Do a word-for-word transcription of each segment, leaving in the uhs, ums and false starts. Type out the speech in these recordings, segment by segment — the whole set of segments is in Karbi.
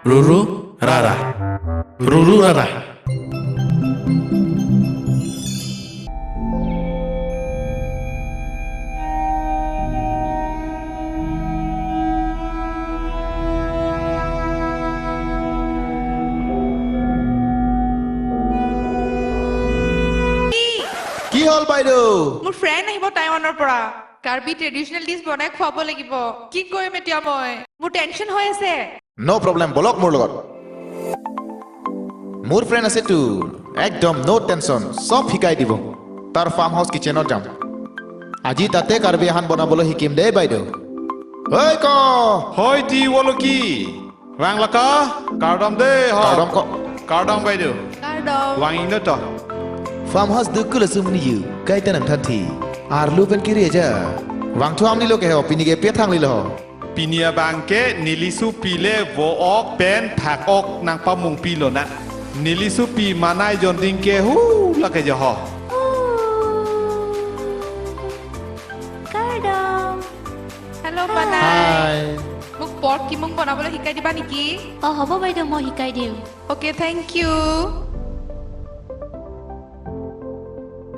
Ruru rara. Ruru rara. কি হ'ল বাইদেউ? মোৰ ফ্ৰেণ্ড আহিব টাইৱানৰ পৰা। কাৰ্বি ট্ৰেডিশ্যনেল ডিছ বনাই খুৱাব লাগিব। কি কৰিম এতিয়া মই? মোৰ টেনশ্যন হৈ আছে। No problem, বলক মোৰ লগত। মোৰ ফ্ৰেণ্ড আছে তো, একদম no tension, চব শিকাই দিব। তাৰ ফাৰ্ম হাউচ কিচেনত যাম। আজি তাতে কাৰ্বি আহান বনাবলৈ শিকিম দেই বাইদেউ। ঐ ক। Hoi, ti woloki. Vang laka, kardom de ho. Kardom ko. Kardom bai de. Kardom. Vang ing de to. Farmhouse dukul asum ni yu, kaita nangthanthi. Arlu pen kiri aja. Vangthu am nilo ke ho, pini ke pethang lilo ho. Pini abang ke neli sopi le vo-ok pen phak-ok nangpamungpi lonang. Neli sopi Manai Jonding ke hu lake jo ho. Kardom. Hello, Hi. Manai. Hi. Muk pork kimung bonabole hikai diba niki? Oh, hobo baidew, moi hikai dim. Okay, thank you.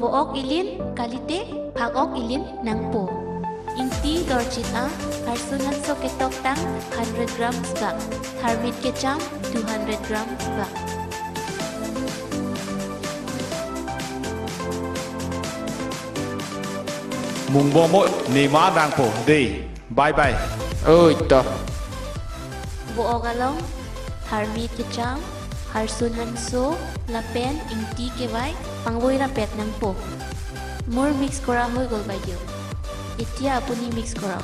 Vo-ok ilin kalite, phak-ok ilin nangpo. Ingti dorjit a, harsun hanso ketok tang hundred grams bak. Tharmit kecham two hundred grams bak. Mungbo mo nema dangpo dei. Bye bye. Oi to. Vo-ok along, tharmit kecham, harsun hanso, lapen ingti kevai, pangvoi rapet nangpo. Mur mix kora hoi gol baidew. Etia apuni mix kora.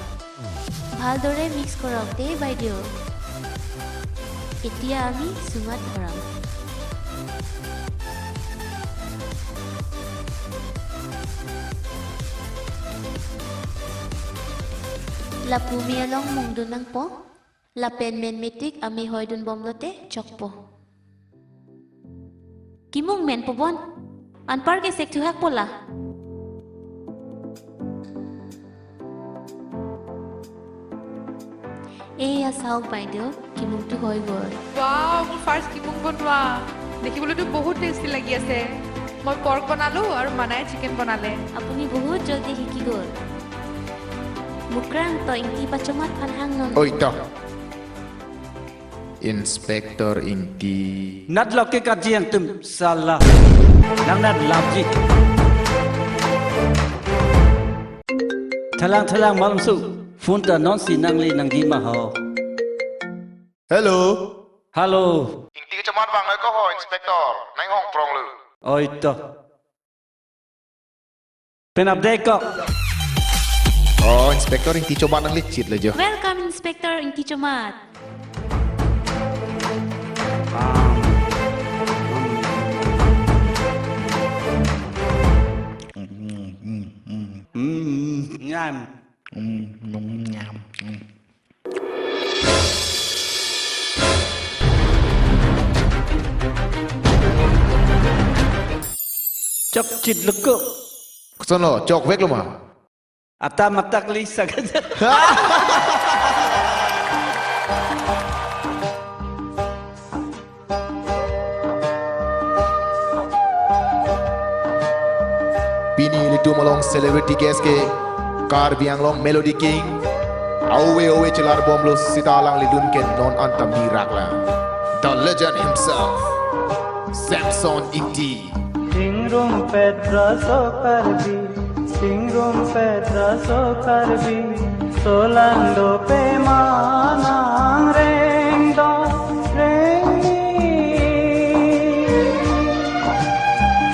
ভালদৰে মিক্স কৰক দেই বাইদেউ। এতিয়া আমি চুঙাত ভৰাম। Lapu me along mungdun nangpo, lapen men metik amehoi dunbomlote chokpo. Kimung menpo bon. Anpar ke sek thuhak pola. Eya saok baidew, kimung tu hoi gol. Wow, মোৰ ফাৰ্ষ্ট কিমুং বনোৱা। দেখিবলৈ তো বহুত টেষ্টি লাগি আছে। মই পৰ্ক বনালো আৰু মানাই চিকেন বনালে। আপুনি বহুত জলদি শিকি গ'ল। Mukrang to ingti pachomat phan hang non. Oi to. Inspector Ingti. Nat loke kaji angtum salah. Nang nat lapji. Thalang thalang malum su. Phone ta non si nangli nangji ma ho. Hello. Hello. Ingti kechomat vang noi ko ho, Inspector. Nang hong prong lu. Oi to. Pen update ko. Oh, Inspector Ingti Chomat nang lichit le jo. Welcome, Inspector Ingti Chomat. Mm, nyam. Mm, nyam. Mm. Chok chit loko. Koson lo, chok vek lo ma. Ata matak li sagat. Pini ilitum along celebrity guest ke Karbi Anglong Melody King. Ove ove chelar bomlo sita alanglilun ke non anta mirak la. The legend himself, Samson Ingti. Chingrum petra so Karbi, chingrum petra so Karbi, solang do pe manang reng do reng.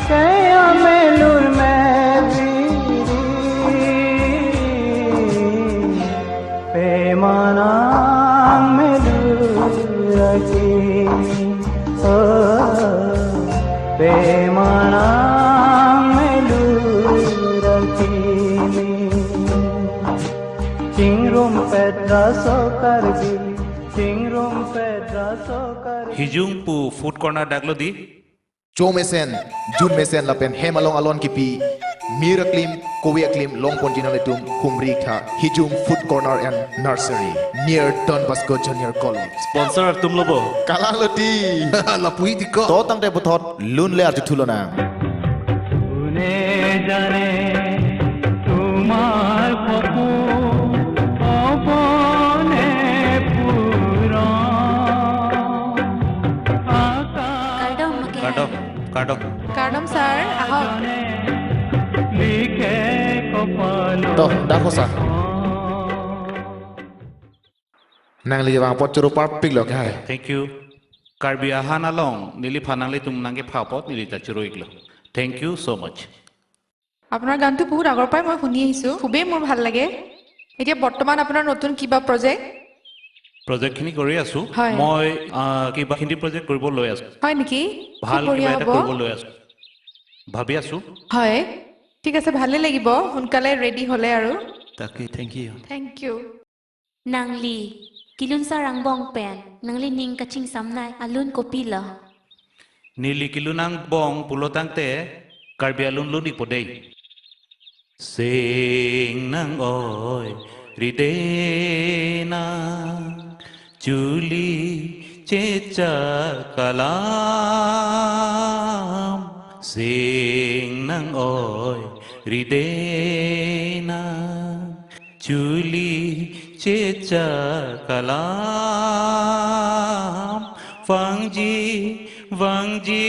Kaya melur mebiri, pe manang melur aki. Oh, pe manang melur aki. Chingrum petra so Karbi, chingrum petra so Karbi. Hijung pu food corner dak lo di. Cho mesen, jun mesen lapen hem along alon kipi, mir aklim, Kove aklim longponji nanglitum humri tha Hijum Food Corner and Nursery near Don Bosco Junior College. Sponsor atum lo bo. Kalang lo ti. Lapu-i diko. To tangte puthot lun le arju thulonang. কোনে জানে তোমার কখন অবনে পুরন। আকাশ Kardom, Mike. Kardom, kardom. Kardom, sir. Ahok. লিখে কপাল To, dak ho sir. Nangli vang apot choro parpik lo ke hai. Thank you. Karbi ahan along neliphan nanglitum nangkepha apot neli ta choro-iklo. Thank you so much. আপোনাৰ গানটো বহুত আগৰ পৰাই মই শুনি আহিছোঁ, খুবেই মোৰ ভাল লাগে। এতিয়া বৰ্তমান আপোনাৰ নতুন কিবা প্ৰজেক্ট? প্ৰজেক্টখিনি কৰি আছোঁ। হয়। মই, আহ, কিবা হিন্দী প্ৰজেক্ট কৰিব লৈ আছোঁ। হয় নেকি? খুব ভাল বঢ়িয়া কিবা এটা হ'ব। কৰিব লৈ আছোঁ। ভাবি আছোঁ। হয়, ঠিক আছে, ভালেই লাগিব সোনকালে ৰেডি হ'লে আৰু। তাকে, thank you. Thank you. Nangli kelun sar angbong pen nanglining kachingsamnei alun kopilo? Neli kelun angbong pulo tangte Karbi alun lun-ikpo dei. Sing nang-oi ride nang chuli chechak alam. Sing nang-oi ride nang chuli chechak alam, vangji, vangji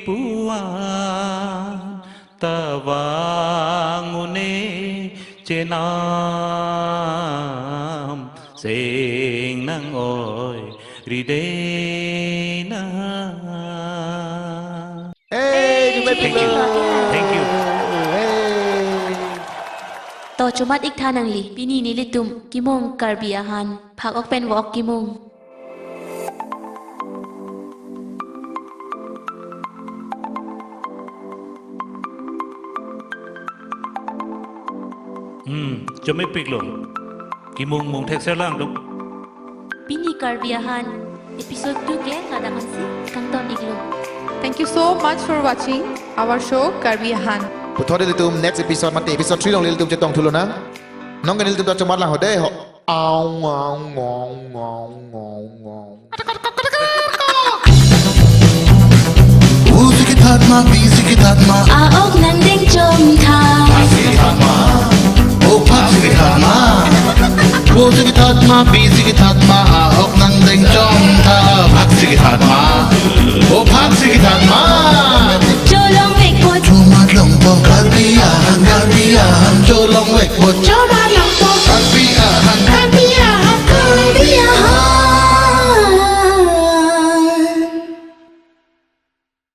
pu-an ta vang un-e chenam, sing nang-oi ride nang. Hey, Hey, jume thank you. Thank you. Hey. To chomat-ik tha nangli, pini nelitum kimung Karbi ahan phak-ok pen vo-ok kimung. Hmm, chomepiklo. Kimung mung thekser lang dong. Pini Karbi ahan episode two klem ladak ansi kangton-iklo. Thank you so much for watching our show Karbi Ahan. Puthot ilitum next episode mate episode three along ilitum chetong thulonang. Nonke nelitum ta chomat lang ho dei ho. Aung, aung, aung, aung, aung, aung. Usi kithat ma, bisi kithat ma. A-ok nangdeng chom tha. Bisi kithat ma. O phak si kithat ma. Usi kithat ma, bisi kithat ma. A-ok nangdeng chom tha. Phak si kithat ma.